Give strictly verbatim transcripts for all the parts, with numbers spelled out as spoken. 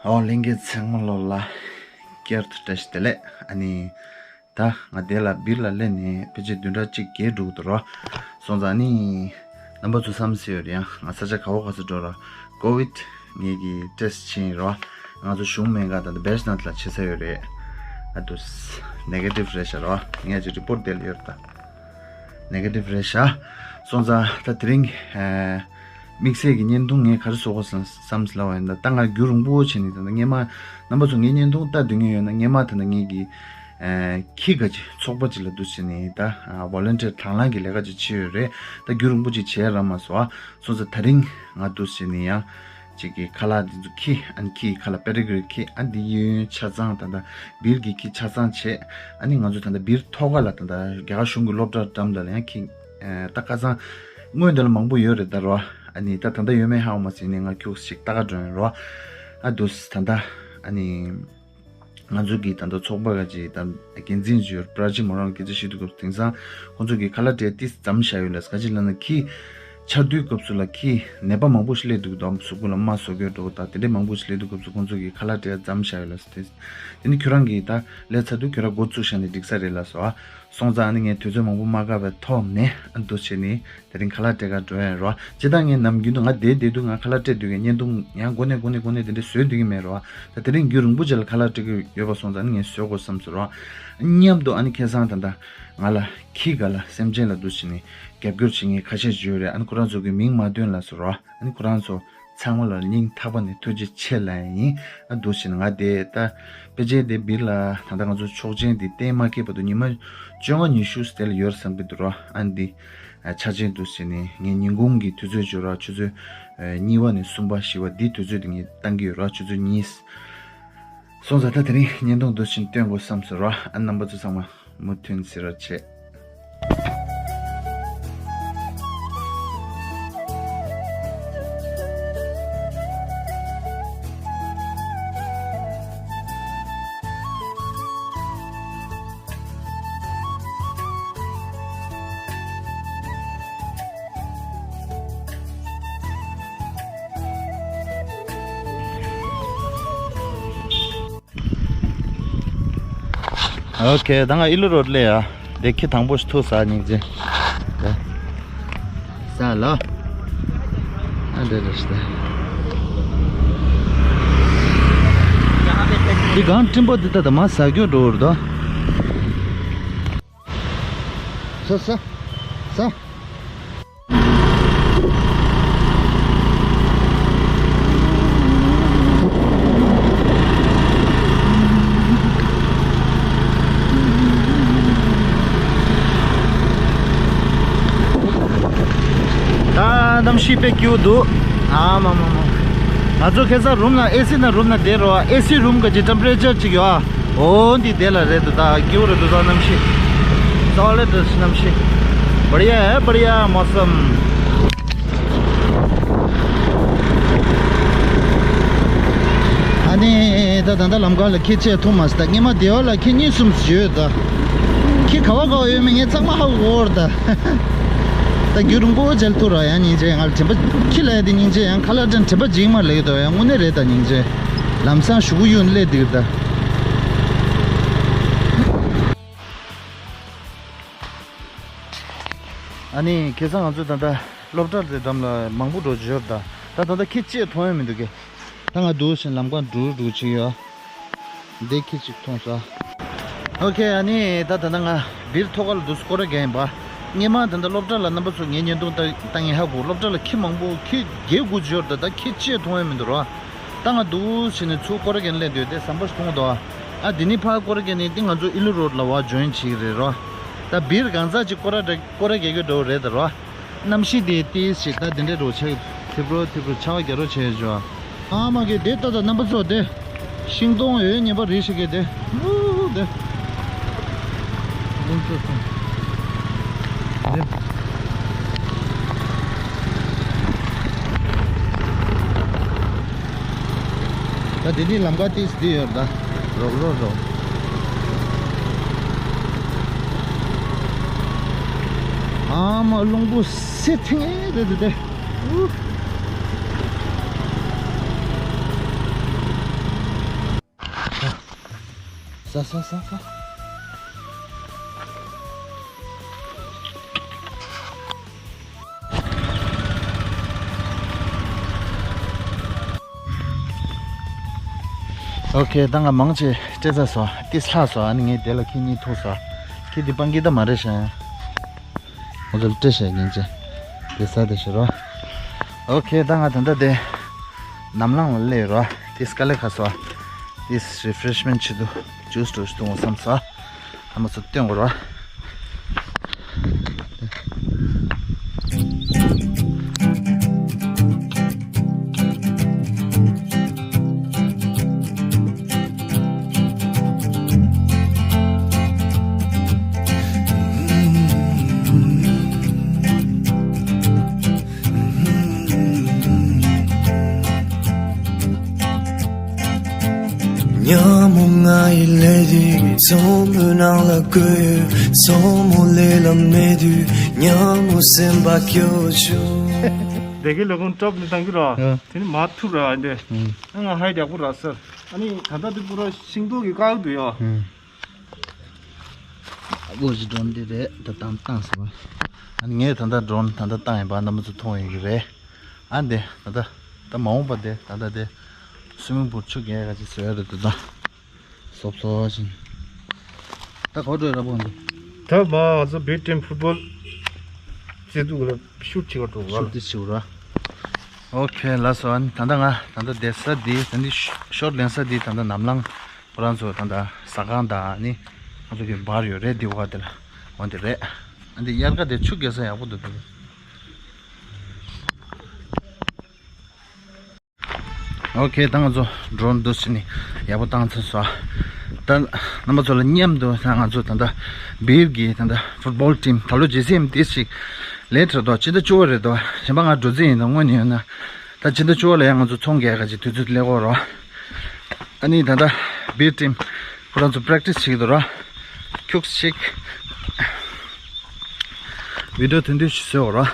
ཨོ་ལྷན་རྒྱས་ཚང་མ་ལོ་ལ་བསྐྱར་དུ་བཀྲ་ཤིས་བདེ་ལེགས། ཨ་ནི་ད་ང་དེ་ལ་སྦིར་ལ་སླེབས་ནས་ཕལ་ཆེར་བདུན་ཕྲག་གཅིག་བརྒལ་འགྲོ་གི་འདུག་རོ། སོང་ཙང་ཨ་ནི་རྣམ་པ་ཚོ་བསམ་སྲིད་ཡོད་རེད། ཡང་ང་ས་ཆ་ག་བ་ག་ས་འགྲོ་ར་ཀོ་བིད་ངེད་ཀྱི་ཊེ་སི་ཊི་ཕྱིན་རོ། ང་ཚོ་གཞུང་སྨན་ཁང་དང་བེ་ཤ་ནཱཐ་ལ་བྱེད་ས་ཡོད་རེད། ཨ་དུ་ནེ་གེ་ཊིབ་རེད་ཤག་རོ། ངས་ཅིག་རི་པོར་ཊི་དེ་ལ་ཡོད་རེད་ད། ནེ་གེ་ཊིབ་རེད་ཤག་སོང་ཙང་ད་དེ་རིང་ཨ་དམིགས་བསལ་གྱི་བརྙན་ཐུང་ངས་ག་རེ་བཟོ་དགོས་བསམ་བསམ་ལབ་པ་ཡིན་ན། ད་ང་རྒྱུན་རིང་པོ་བྱས་ནས་ད་ལྟ་སྔས་མ་རྣམ་པ་ཚོ་ངའི་བརྙན་ཐུང་ལྟ་སྡོད་མཁན་ཡོད་ན། སྔས་མ་ད་ལྟ་ངེད་ཀྱི་ཨ་ཁྱི་ག་ཅིག་ཚོགས་པ་ཅིག་ལ་འདུག་བྱས་ནས་ད་ཨ་ཝོ་ལན་ཊི་ཡར་དང་བླངས་ཀྱི་ལས་ཀ་ཅིག་བྱས་ཡོད་རེད། ད་རྒྱུན་རིང་པོ་ཅིག་བྱས་རག་མ་སོང་། ཨ་སོང་ཙང་ད་རིང་ང་འདུག་བྱས་ནས་ཡང་ཅིག་གི་ཁ་ལག་འདི་ཚོ་ཁྱི་ཨ་ནི་ཁྱི་ཡི་ཁ་ལག་པེ་ཏི་གི་རི་ཁྱི་ཨ་འདི་གཡས་གཡོན་ཆ་ཚང་ད་ལྟ་སྦིར་གྱི་ཁྱི་ཆ་ཚང་བྱས། ཨ་ནི་ང་ཚོ་ད་ལྟ་སྦིར་ཐོག་ཁ་ལ་ད་ལྟ་རྒྱ་གར་གཞུང་གི་སློབ་གྲྭ་འགྲམ་དུ་ལ་ཡང་ཁྱི་ཨ་ད་ཁ་སང་སྔོན་དེ་ལ་མང་པོ་ཡོད་རེད་ད་རོ། ཨ་ནི་ད་ད་ལྟ་ཡོད་མེད་ཧ་གོ་མ་སོང་། ནི་ང་ཁྱུག་ཞིག་ལྟ་ག་འགྲོ་ཡིན་རོ། ཨ་འདུག་ད་ལྟ་ཨ་ནི་ང་ཚོ་གི་ད་ལྟ་ཚོགས་པ་ག་ཅིག་ད་འགན་འཛིན་ཅིག་ཡོད་པྲ་ཅི་མོ་རང་སྐད་ཆ་བཤད་དུས་སྐབས་དེང་སང་ཁོང་ཚོ་གི་ཁ་ལག་སྤྲད་ཏིས་འཛོམས་བཞག་ཡོད་ལ། ག་ཅི་ལབ་ན་ཁྱི་ཆར་དུས་སྐབས་སུ་ལ་ཁྱི་ནད་པ་མང་པོ་ཞིག་སླེབས་འདུག་དང་གཟུགས་པོ་ལ་རྨ་བཟོ་གི་འགྲོ་དང་དེ་འདྲའི་མང་པོ་ཞིག་སླེབས་དུས་སྐབས་སུ་ཁོང་ཚོ་གི་ཁ་ལག་སྤྲད་འཛོམས་བཞག་ཡོད་ལ། དེ་དེ་ནི་ཁྱོད་རང་གིས་ད་སླེབས་ཚར་དུས་ཁྱོད་རང་འགོ་བཙུགས་བཞག་ནས་འགྲིག་ས་རེད་ལ་སོ། ཨ་སོང་ཙང་ཨ་ནི་ངས་དུས་ཚོད་མང་པོ་མ་བཀག་པའི་ཐོག་ནས་ཨ་འདུག་བྱས་ནས་དེ་རིང་ཁ་ལག་སྤྲད་ག་འགྲོ་ཡ་རོ། སྤྱིར་བཏང་ངས་ནམ་རྒྱུན་དུ་ང་བསྡད་བསྡད་དུས་ང་ཁ་ལག་སྤྲད་དུས་ཀྱི་བརྙན་ཐུང་ཡང་འགོ་ནས་འགོ་ནས་འགོ་ནས་དེ་འདྲ་བཟོས་སྡོད་ཀྱི་མེད་རོ། ད་དེ་རིང་རྒྱུན་རིང་པོ་ཅིག་ལ་ཁ་ལག་སྤྲད་ཀྱི་ཡོད་པ་སོང་ཙང་ཨ་ནི་ངས་བཟོ་དགོས་བསམ་སོང་རོ། མཉམ་དུ་ཨ་ནི་ཁ་སང་ད་ལྟ་ང་ལ་ཁྱི་ག་ལ་སེམས་ཅན་ལ་འདུག་བྱས་ནས་རྒྱབ་སྐྱོར་བྱེད་མཁན་ཁ་ཤས་ཅིག་ཡོད་རེད། ཨ་ནི་ཁོ་རང་ཚོ་གི་མིང་མ་བཏོན་ལ་སོ་རོ། ཨ་ནི་ཁོ་རང་ཚོ་ཚང་མ་ལ་སྙིང་ཐག་པ་ནས་ཐུགས་རྗེ་ཆེ་ལབ་ཡིན། ཨ་འདུག་བྱས་ནས་ང་དེ་ད་དཔེ་ཆའི་དེ་སྦིར་ལ་ད་ལྟ་ང་ཚོ་ཆོག་མཆན་དེ་གཏན་མ་འཁེལ་བར་དུ་ཉི་མ་བཅོ་ལྔ་ཉི་ཤུ་དེ་ལ་ཡོད་བསམ་གྱི་འདུག་རོ། ཨ་འདི་ཆ་ཆེན་འདུག་བྱས་ནས་ངས་ཉིན་གུང་གི་དུས་ཚོད་བརྗོད་རོགས། ཆུ་ཚོད་གཉིས་པ་ནས་གསུམ་པ་བཞི་པ་འདིའི་དུས་ཚོད་དེ་ངས་བཏང་གི་ཡོད་རོགས། ཆུ་ཚོད་གཉིས། སོང་ཙང་ད་དེ་རིང་བརྙན་ཐུང་འདུག་བྱས་ནས་སྟོན་དགོས་བསམ་སོང་རོ། ཨ་རྣམ་པ་ཚོ་ཚང་མ་མུ་མཐུད་གཟིགས་རོགས་བྱེད། ཨོ་ཁེ། ད་ང་ཨི་ལུ་རོ་ཌི་ལ་ཡ། དེ་ཁྱི་དང་པོ་ཞིག་ཐུག་ས་སྙིང་རྗེ། ས་ལ། ཨ་འདྲ་རེད་ཤི་ད། འདི་གང་སྤྲིན་པ་འདི་ད་ད་མ་ཟ་རྒྱུ་འགྲོ་བར་དོ། ས་ས་ས། ད་གནམ་གཤིས་དཔེ་སྐྱིད་པོ་འདུག་ཨ་མ་མ་མ། ང་ཚོ་ཁ་སང་རུམ་ན་ཨེ་སི་ན་རུམ་ན་བསྡད་རོགས། ཨེ་སི་རུམ་ག་ཅིག་ཊེམ་པ་རེ་ཅར་ཅིག་ཡོད་ཨ། ཨོ་འདི་དེ་ལ་རེད་འདུག་ད་སྐྱིད་པོ་རེད་འདུག་ད་གནམ་གཤིས། རྩ་བ་ལས་འདྲ་ཞིག་གནམ་གཤིས། बढ़िया है, बढ़िया मौसम। ཨ་ནི་ད་ད་ལྟ་ལམ་ཁ་ལ་ཁྱི་ཆེ་ཐུག་མ་སི་ད་སྔས་མ་སྡེ་བ་ལ་ཁྱི་གཉིས་གསུམ་ཡོད་ད། ཁྱི་ག་བ་ག་བ་ཡོད་མེད་ངས་ཚང་མ་ཧ་གོ་གི་ད། ད་རྒྱུན་རིང་པོ་མཇལ་ཐུབ་ར་ཡང་སྙིང་རྗེ། ང་ལ་དྲན་པ་ཁྱི་ལ་ཡ་དེ་སྙིང་རྗེ། ཡང་ཁ་ལག་དྲན་དྲན་པ་འཇིགས་མ་ལེགས་དོ་ཡང་དངོས་གནས་རེད་ད་སྙིང་རྗེ། ལམ་སང་ཞུ་གུ་གཡུག་སླེབས་འདུག་ད། ཨ་ནི་ཁ་སང་ང་ཚོ་ད་ལྟ་སློབ་གྲྭ་དེ་འགྲམ་ལ་མང་པོ་འགྲོ་འབྱོར་ད། ད་ད་ལྟ་ཁྱི་གཅིག་མཐོང་ཡ་མི་འདུག་གས། ད་ང་འདུག་བཞིན་ལམ་ཁ་འགྲུལ་འགྲུལ་བྱེད་ཀྱི་ཡོད། འདི་ཁྱི་གཅིག་མཐོང་ས། ཨོ་ཁེ། ཨ་ནི་ད་ད་ལྟ་ང་སྦིར་ཐོག་ཁ་ལ་འདུག་སྐོར་ར་རྒྱག་ཡིན་པ། སྔས་མ་ད་ལྟ་སློབ་གྲྭ་ལ་རྣམ་པ་ཚོ་ངའི་བརྙན་ཐུང་ལྟ་ལྟ་མཁན་ཧ་གོ། སློབ་གྲྭ་ལ་ཁྱི་མང་པོ་ཁྱི་བརྒྱད་དགུ་འབྱོར་ད། ད་ཁྱི་གཅིག་མཐོང་ཡ་མི་འདུག་ར། ད་ང་འདུག་བྱས་ནས་ཚུར་སྐོར་ར་རྒྱག་ནས་སླེབས་དུས་དེ་ཟམ་པ་ཞིག་མཐོང་འདུག་ཨ་འདི་ནི་ཕར་སྐོར་ར་རྒྱག་ནས་འདི་ང་ཚོ་ཨི་ལུ་རོ་ཌི་ལ་བ་ཇོ་ཡིན་བྱེད་ཀྱི་རེད་རོ། ད་སྦིར་གང་ཟག་ཅིག་སྐོར་ར་རྒྱག་སྐོར་ར་རྒྱག་གི་འགྲོ་རེད་ད་རོ། གནམ་གཤིས་དེ་ཏིས་ཞིག་ད་དེ་འདྲའི་རོ་ཆགས་ཐིབ་རོ་ཐིབ་རོ་ཆར་པ་རྒྱག་རོ་བྱས་བྱུང་། ཨ་མ་གི་དེ་ལྟ་ད་རྣམ་པ་ཚོ་དེ། ཤིང་སྡོང་འོད་ཉེས་པ་རེ་ཞིག་གི་དེ། ཨུ་དེ། རླུང་ཚོ་སོང་། དེ། ད་དེ་ནི་ལམ་ཁ་ཏིས་འདི་ཡོད་ད། རོགས་རོགས་རོགས། ཨ་མ་རླུང་བུ་སེ་ཐེངས་རེད་དེ་དེ། ཨུ། ས་ས་ས་ས། ཨོ་ཁེ། ད་ང་མང་ཆེ་སྤྲད་ཚར་སོང་། ཏིས་ལྷག་སོང་། ཨ་ནི་ངས་དེ་ལ་ཁྱེད་གཉིས་ཐུག་སོང་། ཁྱེད་འདི་སྤང་གི་ད་མ་རེད་ཤག་ང་ཚོ་ལ་སྤྲད་བཞག་ཡིན་ཅེ། དེ་ས་དེ་ཤི་རོ། ཨོ་ཁེ། ད་ང་ད་ལྟ་དེ་ནམ་ལངས་ལ་སླེབས་རོ། ཏིས་དཀའ་ལས་ཁག་སོང་། ཏིས་རི་ཕི་རེཤ་མེན་ཊི་བྱེད་དུ་ཇུས་འགྲོ་ཞིག་འཐུང་བསམ་སོང་། ཨ་མ་ཚོ་སྟོན་དགོས་རོ། ཉ་མོ་ང་ཡི་ལས་དུས་མཚོ་མོའི་ནང་ལ་བསྐོར། མཚོ་མོ་ལས་ལ་མེད་དུས་ཉ་མོ་སེམས་པ་སྐྱོ་བྱུང་། དེ་གའི་ལོ་གོང་ཀྲོབ་ནི་བཏང་གི་རོ། ཨ། དེ་ནི་མ་ཐུར་ར་འདི། ཨ། ང་ཧའི་ཡག་པོ་ར་སར། ཨ་ནི་ད་ལྟ་དེ་པུ་ར་ཤིང་ཏོག་གི་དཀར་འདུག་ཡོ། ཨ། ཨ་ཁུ་ཅི་ཌོན་འདི་རེད། ད་བཏང་བཏང་ཟེར་བ། ཨ་ནི་ངས་ད་ལྟ་ཌོན་ད་ལྟ་བཏང་ཡིན་པ་རྣམ་པ་ཚོ་མཐོང་ཡོད་ཀྱི་རེད། ཨ་འདི་ད་ལྟ་ད་མ་འོངས་པ་འདི་ད་ལྟ་འདི་སུའི་མིང་པུལ་ཆུ་རྐྱལ་ག་ཅིག་བཟོས་རེད་འདུག་ད། སོབ་སོབ་བཞིན། ད་ག་པར་འགྲོ་ཡ་ར་པོ་འདུག་ད་མ་ང་ཚོ་བི་ཊི་ཊིམ་ཕུཊ་བོལ་རྩེད་འདུག་ལ་ཤུཊ་བྱེད་ག་འགྲོ་བ་ཤུཊ་ལ། དེ་བྱེད་ར། ཨོ་ཁེ། ལགས་སོ། ཨ་ནི་ད་ལྟ་ང་ད་ལྟ་བསྡད་ས་འདི་ད་འདི་ཤོ་ཤོཊ་ལེན་ས་འདི་ད་ལྟ་ནམ་ལངས་ཁོ་རང་ཚོ་ད་ལྟ་ཟ་ཁང་དང་ཨ་ནི་ང་ཚོ་གི་བར་ཡོད་རེད། འདི་འོག་དེ་ལ་འོ་འདི་རེད། ཨ་འདི་དབྱར་ཁ་དེ་ཆུ་རྐྱལ་ས་ཡག་པོ་འདུག་ད། ཨོ་ཁེ། ད་ང་ཚོ་ཌོན་འདུག་སེ་ནི་ཡག་པོ་བཏང་ཚར་སོང་། ད་རྣམ་པ་ཚོ་ལ་མཉམ་དུ་ད་ང་ཚོ་ད་ལྟ་བིར་གྱི་ད་ལྟ་ཕུཊ་བོལ་ཊིམ་ད་ལོ་ཇེ་སི་ཨེམ་ཏིས་ཞིག་ལས་ཁྲ་དོ་ཕྱི་ཟླ་བཅུ་པ་རེད་དོ། གཞན་པ་ང་འགྲོ་རྩིས་ཡིན་དོ་སྔོན་ནས་ཡོད་ན། ད་ཕྱི་ཟླ་བཅུ་པ་ལ་ཡང་ང་ཚོ་ཚོང་རྒྱག་ག་ཅིག་དུས་ཚོད་སླེབས་ཀྱི་ཡོད་རེད། ཨ་ནི་ད་ལྟ་བིར་ཊིམ་ཁོ་རང་ཚོ་པེ་རེག་ཊིས་བྱེད་ཀྱི་འདུག་ར། ཁྱུག་ཅིག་བི་ཌིའོ་ཐུང་ཐུང་ཞིག་བཟོས་ཡོད་ར།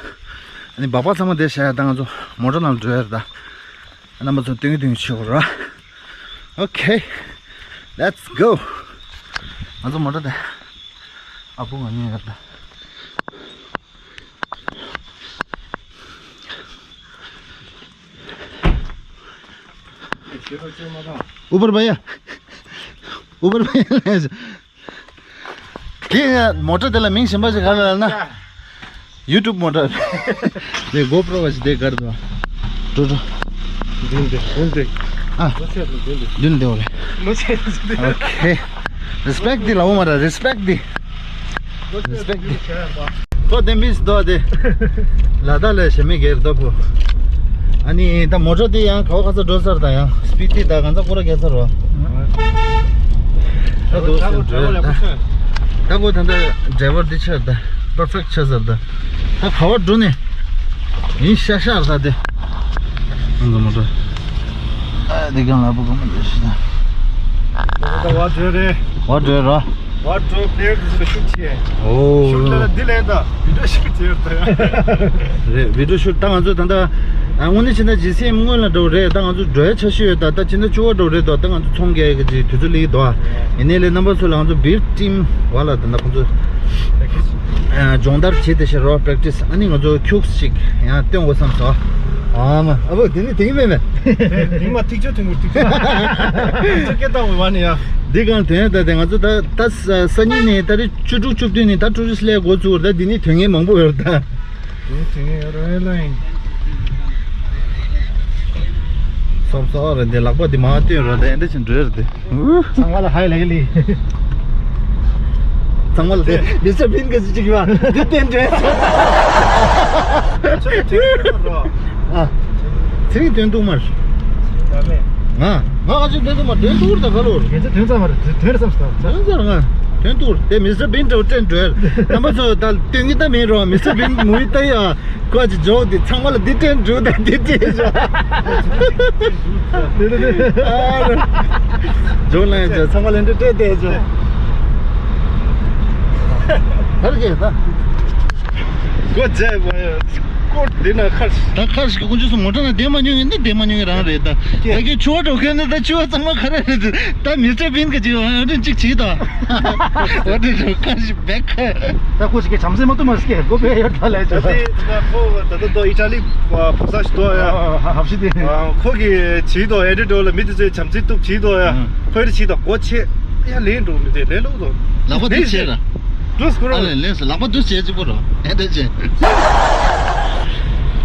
ཨ་ནི་སྦག་སྦག་ཚང་མ་དེ་བཞག་ཡ། ད་ང་ཚོ་མོ་ཊ་ནང་འགྲོ་ཡ་རེད་ད། རྣམ་པ་ཚོ་སྟོན་གི་སྟོན་གི་བྱེད་དགོས་ར། Okay, let's go. ང་ཚོ་མོ་ཊ་དེ་ཨ་ཕོ་ང་གཉིས་ཡོད་ད། ཨུ་བར་བྷ་ཡ། ཨུ་བར་བྷ་ཡ། དེ་ཡང་མོ་ཊ་དེ་ལ་མིང་གཞན་པ་ཞིག་ག་རེ་ལབ་ན། ཡུ་ཊུབ་མོ་ཊ། དེ་གོ་པྲོ་བ་ཞིག་དེ་གར་འདུག་འགྲོ་འགྲོ། མདུན་དེ་མདུན་དེ། ཨ། མོ་ཆེ་རུ་མདུན་དེ། མདུན་དེ་འོ་རེད། མོ་ཆེ་རུ་མདུན་དེ། Okay. Respect དེ་ལབ་མ་ར། Respect དེ། Respect དེ། ཁོ་དེ་མིས་དོ་དེ། ལ་དྭགས་ལ་ཞེ་མེད་གེར་དོ་ཕུ། ཨ་ནི་ད་མོ་ཊ་དེ་ཡང་ག་བ་ག་ས་འགྲོ་ས་རེད་ད། ཡང་སྤི་ཏི་ད་གང་ས་སྐོར་ར་རྒྱག་ས་རེད་བ། ད་འགྲོ་ས་འགྲོ་ཡ་ད། ད་ཁོ་ད་ད་ཌ་རའི་ཝར་འདི་ཆགས་ད། པར་ཕེག་ཆགས་ས་རེད་ད། ད་ག་བ་འགྲོ་ནས་ཡིན་ཤག་ཤག་རེད་ད་དེ། ང་ཚོ་མོ་ཊ། ཨ་དེ་གང་ལ་བུ་ག་མ་འདྲ་ཞིག་ད། ད་བ་འགྲོ་རེད། བ་འགྲོ་ར། བ་འགྲོ་པེར་དུ་ཤུ་ཤུ་ཆེ། ཨོ། ཤུ་ལ་འདི་ལས་ད་བི་ཌིའོ་ཤུ་ཆེ་ད་ཡ། རེད། བི་ཌིའོ་ཤུ་ད་ང་ཚོ་ད་ད། ཨ་དངོས་གནས་བྱས་ན་ཇི་སི་ཨེམ་སྔོན་ལ་འགྲོ་རེད། ད་ང་ཚོ་འགྲོ་ཡ་ཆ་ཤོས་ཡོད་ད། ད་ཕྱི་ཟླ་བཅུ་པ་འགྲོ་རེད་དོ། ད་ང་ཚོ་ཚོང་རྒྱག་གི་ཅིག་དུས་ཚོད་སླེབས་ཀྱི་འདུག་ཨ། ཡིན་ནའི་ལས་རྣམ་པ་ཚོ་ལ་ང་ཚོ་བིར་ཊིམ་བ་ལ་ད་ད་ཁོང་ཚོ་སྦྱོང་བརྡར་བྱེད་དེ་ཤེས་རོགས་པེརེག་ཊིས། ཨ་ནི་ང་ཚོ་ཁྱུག་ཅིག་ཡང་སྟོན་དགོས་བསམ་སོང་། ཨ་མ་ཨ་བོ་དེ་ནི་དེང་མེད་མེད། དེང་མ་ཐིག་ཆོ་ཐུང་གུར་ཐིག་ཆོ། ཐིག་ཆོ་སྐད་བཏང་བའི་བ་ནི་ཡ། འདི་གང་དོན་ད་དེ་ང་ཚོ་ད་ད་སང་ཉིན་ནས་ད་རེས་བཅུ་དྲུག་བཅུ་བདུན་ནས་ད་ཊུ་རི་སི་ཊི་སླེབས་འགོ་བཙུགས་རེད། ད་འདི་ནི་དོན་ངན་མང་པོ་ཡོད་རེད་ད། དེ་ནི་དོན་ངན་ཡོད་རེད་ལ་ཡིན། སོབ་སོབ་རེད་འདི། ལག་པ་འདི་མར་བཏོན་རོགས། ད་ཨེ་འདྲ་ཞིག་འགྲོ་ཡ་རེད་དེ། ཚང་མ་ལ་ཧའི་ལབ་ལི། ཚང་མ་ལ་དེ་མི་སི་ཊར་བིན་ག་ཚོད་ཅིག་ཡོད་འདི་བསྟན་འགྲོ་ཡ། ཨ། ཚེ་རིང་སྟོན་འདུག་མར། ང་ང་ཨ་ཅེ་སྟོན་འདུག་མར། སྟོན་འདུག་ད་ག་ལོར། ངེད་ཚོ་ཐོན་ཙམ་མ་རེད། ཐོན་ཙམ་ཟེར། ཐོན་ཙམ་ང་ཐོན་འདུག་དེ་མི་སི་ཊར་བིན་འདྲ་བོ་སྟོན་འགྲོ་ཡ། རྣམ་པ་ཚོ་ད་སྟོན་གི་ད་མིན་རོགས། མི་སི་ཊར་བིན་མུ་བི་ལྟ་ཡ། ཁོ་ཅི་ཇོག་དེ་ཚང་མ་ལ་འདི་སྟོན་འགྲོ་ད་འདི་སྟོན་ཇོག་ཇོག་ལ་ཡ་ཇོག་ཚང་མ་ལ་འདི་སྟོན་དེ་ཇོག་ཧར་གེ་ད། ཁོ་ཇེ་བ་ཡ། སྐོར་འདི་ན་ཁར། ད་ཁར་ཞིག་ཀུན་སྤྱོད་སུ་མོ་ཊ་ན་བསྡད་མ་མྱོང་ཡིན་ན་བསྡད་མ་མྱོང་ཡིན་རང་རེད་ད། ཀྱེ། ད་ཀྱི་ཆུ་བ་འགྲོ་མཁན་ནི་ད་ཆུ་བ་གཙང་མ་ག་རེ་རེད། ད་མི་ཚེ་བིན་ག་ཅིག་འོ་འདྲ་ཅིག་བྱེད་དང་། འོ་འདྲ་འགྲོ་ཁར་ཞིག་བེག་ད་ཁོ་ཞིག་གི་བྱམས་སེམས་མ་གཏོང་མ་ཞིག་གི་སྒོ་ཕྱེ་ཡོད་ད་ལས་ད་ཅོ་ད། དེ་ད་ཁོ་ད་ད་ད་ཨི་ཊ་ལི་བ་ས་ཞིག་ཏོ་ཡ། ཧ་ཧ་ཤི་དེ། ཁོ་གི་བྱེད་དོ་ཨེ་འདྲ་འགྲོ་ལ་མི་དེ་ཚོས་བྱམས་བརྩེ་གཏུབ་བྱེད་དོ་ཡ། ཁོ་ཨེ་འདྲ་བྱེད་དོ་སྒོ་ཕྱེ། ཡ་ལེན་འགྲོ་མི་དེ་ལེན་ལོག་དོ། ལག་པ་དེ་ཕྱེ་ར། ཨ་ལེ་ལེན་སོ་ལག་པ་དུས་བྱེད་གཅིག་པོ་རོ་ཨེ་འདྲ་བྱེད།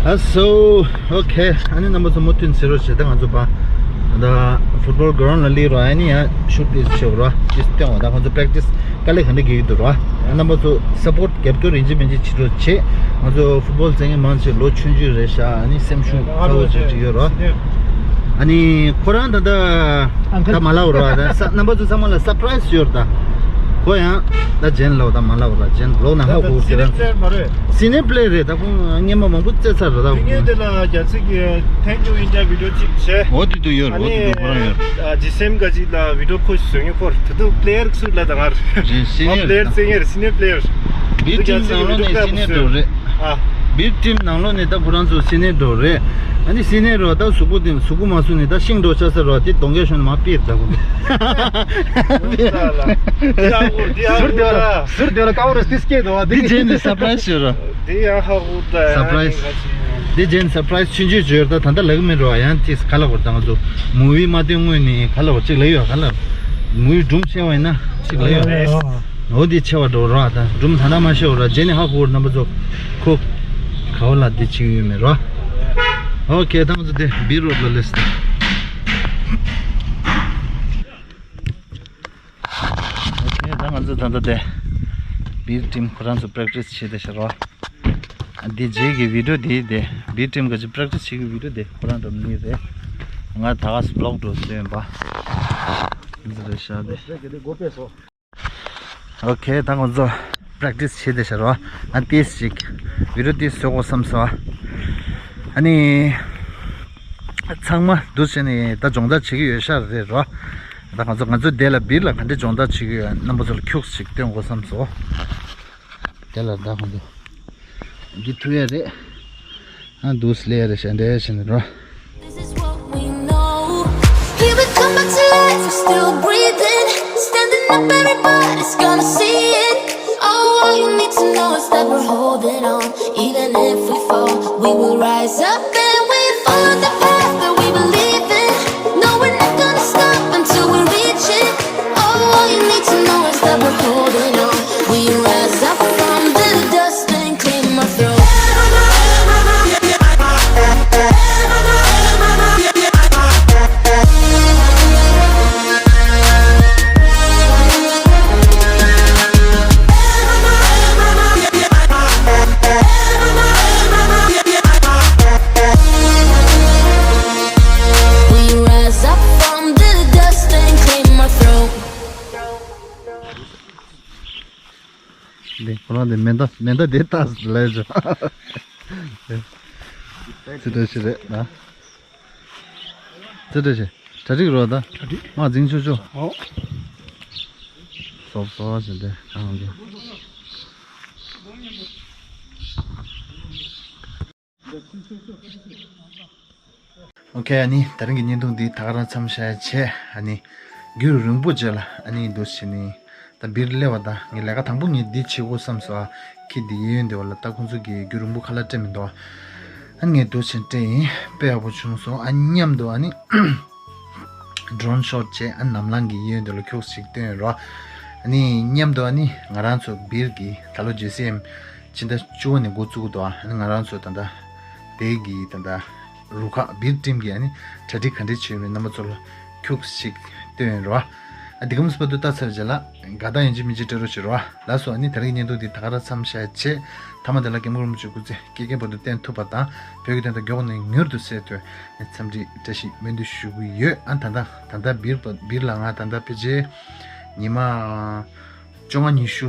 ཨ་སོ། ཨོ་ཁེ། ཨ་ནི་རྣམ་པ་ཚོ་མུ་མཐུད་ཟེར་རོ་བྱེད་ད་ང་ཚོ་པ། ད་ཕུཊ་བོལ་གྷ་རའུན་ལ་སླེབས་རོ། ཨ་ནི་ཡང་ཤུ་ཊི་དེ་བྱེད་རོ་ཅི་སྟོན་བ་ད་ང་ཚོ་པེ་རེག་ཊི་སི་དཀའ་ལས་ག་འདྲ་རྒྱག་གི་འདུག་རོ། ཨ་རྣམ་པ་ཚོ་སཔོར་ཊི་རྒྱབ་སྐྱོར་ཡིན་གཅིག་མིན་གཅིག་བྱེད་རོགས་བྱེད། ང་ཚོ་ཕུཊ་བོལ་རྩེད་མཁན་མང་ཆེ་ལོ་ཆུང་ཆུང་རེད་ཤག་ཨ་ནི་སེམས་ཤུགས་ཚ་བོ་ཆེ་ཆེ་ཡོད་རོགས། ཨ་ནི་ཁོ་རང་ད་ལྟ་ཨང་ཁལ། ད་མ་ལབ་རོགས་ད་ས་རྣམ་པ་ཚོ་ཚང་མ་ལ་སར་པ་རའི་ཛི་ཡོད་ར་ད། ཁོ་ཡང་ད་ཇེན་ལོག་ད་མ་ལབ་རོགས་ཇེན་ལོག་ན་ཧ་གོ་ཟེར་ར། སི་ནི་ཡར་པི་ལེ་ཡར་མ་རེད། སི་ནི་ཡར་པི་ལེ་ཡར་རེད་ད་ཁོང་སྔོན་མ་མང་པོ་རྩེད་ཚར་ར་ད་ཁོང་། དེ་ལ་རྒྱ་ཚིག་གི་Thank you India video གཅིག་བྱས། འོ་དེ་དུ་ཡོད་ར་འོ་དེ་དུ་ཁོ་རང་ཡོད་ར། ཨ་ནི་ཇི་སི་ཨེམ་ག་ཅིག་ལ་བི་ཌི་ཡོ་ཁོ་བཟོ་ངེས་ཁོ་ད་དུ་པི་ལེ་ཡར་སུ་ལ་ད་ང་རེད་སི་ནི་ཡར་པི་ལེ་ཡར་རྩེད་ངེས་རེད་སི་ནི་ཡར་པི་ལེ་ཡར། བི་ཊི་ཊིམ་ནང་ལོགས་ནས་སི་ནི་ཡར་འགྲོ་རེད། ཨ། བི་ཊི་ཊིམ་ནང་ལོགས་ནས་ད་ཁོ་རང་ཚོ་སི་ནི་ཡར་འགྲོ་རེད། ཨ་ནི་སི་ནི་ཡར་རོ་ད་གཟུགས་པོ་དེ་གཟུགས་པོ་མ་བཟུང་ནས་ད་ཤིང་འགྲོ་ཆ་ས་རོ་དེ་གདོང་རྒྱག་ཤོན་མ་པིར་ད་ཁོ། ཟུར་དེ་བ་ལ་ཟུར་དེ་བ་ལ་ཀ་བོ་རེ་སྟི་སྐད་དོ་བ་དེ་དེ་རྗེས་ནས་སར་པ་རའི་ཛི་ཡོད་རོ། དེ་ཡང་ཧ་གོ་ད་སར་པ་རའི་ཛི། དེ་རྗེས་ནས་སར་པ་རའི་ཛི་ཆུང་ཆུང་བྱོས་ད་ད་ལྟ་ལབ་གི་མེད་རོ་ཡང་དེ་ག་ལ་གོ་ད་ང་ཚོ་མུ་བི་མ་སྟོན་སྔོན་ནས་ག་ལ་གོ་གཅིག་ལབ་ཡོད་ག་ལ་མུ་བི་སྒྲུང་བཤད་བ་ཡིན་ན་གཅིག་ལབ་ཡོད། འོ་འདི་ཆེ་བ་འགྲོ་ར་ད་འབྲུམ་ད་ན་མ་ཤེས་ར་རྗེས་ནས་ཧ་གོ་རྣམ་པ་ཚོ་ཁོ་ག་བ་ལ་འདི་ཆེ་ཡོད་མེད་ར། ཨོ་ཁེ་ད་ང་ཚོ་དེ་བི་རོ་ལ་ལེས་ད། ཨོ་ཁེ་ད་ང་ཚོ་ད་ལྟ་དེ་བིར་ཊིམ་ཁོ་རང་ཚོ་པེ་རེག་ཊི་སི་བྱེད་དེ་ཤར་བ། འདི་རྗེས་ཀྱི་བི་ཌི་ཡོ་དེ་དེ་བིར་ཊིམ་ག་ཅི་པེ་རེག་ཊི་སི་བྱེད་ཀྱི་བི་ཌི་ཡོ་དེ་ཁོ་རང་འགྲོ་མི་རེད། ང་ད་ག་སི་བི་ལོག་འགྲོ་སོན་པ། འདི་རེད་ཤག་དེ། ཨོ་ཁེ་ད་ང་ཚོ་པེ་རེག་ཊི་སི་བྱེད་དེ་ཤར་བ། ཨ་ཏིས་ཅིག་བི་ཌི་ཡོ་ཏིས་བཟོ་དགོས་བསམ་སོང་ཨ། ཨ་ནི་ཚང་མ་འདུ་བྱས་ནས་ད་སྦྱོང་བརྡར་བྱེད་ཀྱི་ཡོད་ཤག་རེད་རོ། ད་ང་ཚོ་ང་ཚོ་དེ་ལ་བིར་ལ་ག་འདྲ་སྦྱོང་བརྡར་བྱེད་ཀྱི་ཡོད་རྣམ་པ་ཚོ་ལ་ཁྱུག་ཅིག་སྟོན་དགོས་བསམ་སོང་། དེ་ལ་ད་ཁོང་ཚོ་འདི་ཐུ་ཡ་རེད། ཨ་འདུག་སླེ་ཡ་རེད་ཤ་འདྲེ་ཤ་འདྲེ་རོ། This is what we know. Here we come back to life, we're still breathing. Standing up, everybody's gonna see it. Oh, all you need to know is that we're holding on. Even if we fall, we will rise up and we follow the path that we believe in. No, we're not gonna stop until we reach it. Oh, all you need to know is that we're holding on. We rise up from the dust and claim our throne. We rise up from the dust and claim our throne. འདི་ཁོ་རང་འདི་མེ་མདའ་མེ་མདའ་འདི་ལྟ་ལས་བྱུང་། ཙི་ཏྲ་ཞིག་རེད་ན། ཙི་ཏྲ་ཞིག་གྲ་སྒྲིག་རོགས་ད། གྲ་སྒྲིག་མ་འཛིང་ཆོག་ཆོག་ཨོ། སོབ་སོབ་ཞིག་འདི་ཨང་འདི། ཨོ་ཁེ། ཨ་ནི་ད་རིང་གི་བརྙན་ཐུང་འདི་ད་ག་རང་མཚམས་བཞག་བྱས། ཨ་ནི་རྒྱུན་རིང་པོ་རྗེས་ལ་ཨ་ནི་འདུག་བྱས་ནི་ད་བིར་སླེབས་པ་དང་ངས་ལས་ཀ་དང་པོ་ངས་འདི་བྱེད་དགོས་བསམ་སོང་ཨ། ཁྱི་འདི་གཡས་གཡོན་འདི་བ་ལ་ད་ཁོང་ཚོ་གིས་རྒྱུན་རིང་པོ་ཁ་ལག་སྤྲད་མི་འདུག་ཨ་ནི་ངས་འདུག་བྱས་སྤྲད་ཡིན། དཔེ་ཡག་པོ་བྱུང་སོང་ཨ། མཉམ་དུ་ཨ་ནི་ཌོ་རོན་ཤོ་ཊི་བྱས་ཨ་ནི་ནམ་ལངས་ཀྱི་གཡས་གཡོན་འདི་ལ་ཁྱུག་ཅིག་སྟོན་རོགས། ཨ་ནི་མཉམ་དུ་ཨ་ནི་ང་རང་ཚོ་བིར་གྱི་ད་ལོ་ཇི་སི་ཨེམ་ཕྱི་ཟླ་བཅུ་པ་ནས་འགོ་བཙུགས་འདུག་ཨ་ནི་ང་རང་ཚོ་ད་ལྟ་དེ་གི་ད་ལྟ་རུ་ཁག་བིར་ཊིམ་གི་ཨ་ནི་གྲ་སྒྲིག་ག་འདྲ་བྱས་ཡོད་མེད་རྣམ་པ་ཚོ་ལ་ཁྱུག་ཅིག་སྟོན་རོགས། ཨ་འདི་གམ་སྤར་དུ་ལྟ་ཚར་རྗེས་ལ་དགའ་རྟགས་ཡིན་གཅིག་མིན་གཅིག་སྤྲད་རོགས་བྱེད་རོགས། ལགས་སོ། ཨ་ནི་ད་རིང་གི་བརྙན་ཐུང་འདི་ད་ག་རང་མཚམས་བཞག་བྱས། མཐའ་མ་དེ་ལ་རྒན་མོ་རིན་པོ་ཆེ་སྐུ་ཚེ་སྐལ་རྒྱན་བར་དུ་བརྟན་ཐུབ་པ་དང་བོད་ཀྱི་དོན་དག་མགྱོགས་ནས་མྱུར་དུ་སེལ་ཐུབ་འཚམས་འདྲི་བཀྲ་ཤིས་སྨོན་འདུན་ཞུ་གི་ཡོད། ཨ་ད་ལྟ་ད་ལྟ་བིར་བིར་ལ་ང་ད་ལྟ་ཕལ་ཆེར་ཉི་མ་བཅོ་ལྔ་ཉི་ཤུ་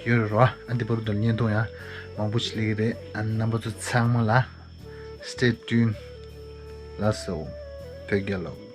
ཡོད་རེད་རོ། ཨ་འདི་བར་དུ་བརྙན་ཐུང་ཡང་མང་པོ་ཞིག་སླེབས་ཀྱི་རེད། ཨ་རྣམ་པ་ཚོ་ཚང་མ་ལ་Stay tuned. ལགས་སོ། བོད་རྒྱལ་ལོ།